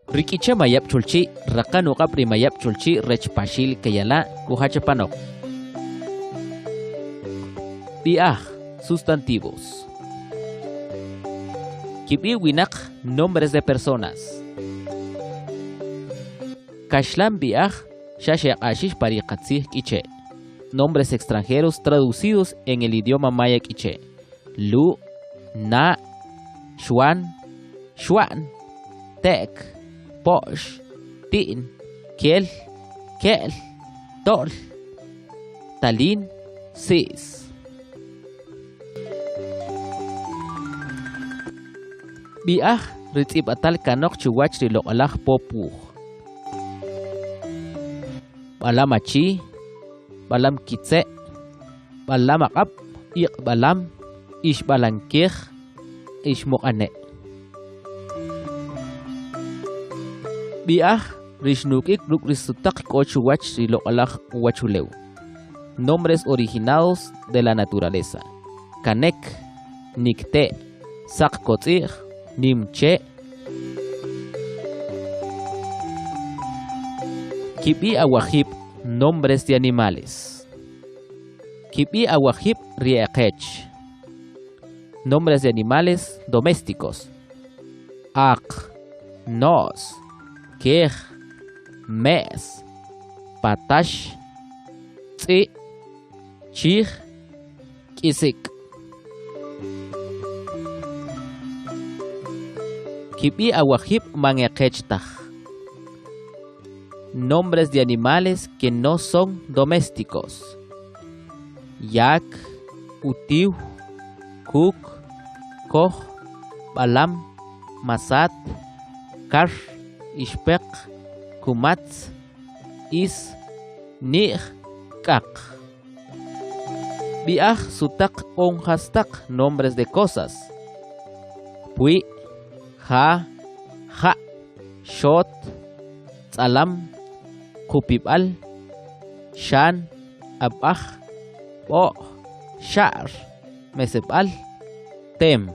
Ri K'iche' Mayab' Cholchi' raqan uq'ab' ri Mayab' Cholchi' rech Paxil Kayala' kujachapanoq. B'i'aj, sustantivos. Kib'i' winaq, nombres de personas. Kaxlan b'i'aj xa xeq'axix pa ri qatzij K'iche'. Nombres extranjeros traducidos en el idioma maya K'iche'. Lu', Na', Xwan, Xwa'n, Te'k, Po'x, Ti'n, Kel, Ke'l, To'l, Talin, Si's. B'i'aj ri tz'ib'atal kanoq chuwach ri loq'alaj Pop Wuj. B'alam Achi, B'alam Kitze', B'alam Aq'ab', Iq' B'alam, Ixb'alankeej, Ixmuq'ane'. B'i'aj ri xnuk'ik ruk' ri sutaq k'o chuwach ri loq'alaj uwachulew. Nombres originados de la naturaleza. Kanek, Nikte', Saq kotz'i'j, Nim che'. Kib'i' awajib', nombres de animales. Kib'i' awajib' ri e qech. Nombres de animales domésticos. Aq, no's, kej, me's, patax, tz'i', chij, k'isik'. Kib'i' awajib' man e qech taj. Nombres de animales que no son domésticos. Yak, utiw, kuk, koj, b'alam, masat, kar, ixpeq, kumatz, is, ni'j, k'aq. B'i'aj sutaq on jastaq, nombres de cosas. Pwi', ja, ja', xot, tz'alam, qupib'al, xan, ab'aj, b'o'j, xa'r, meseb'al, tem.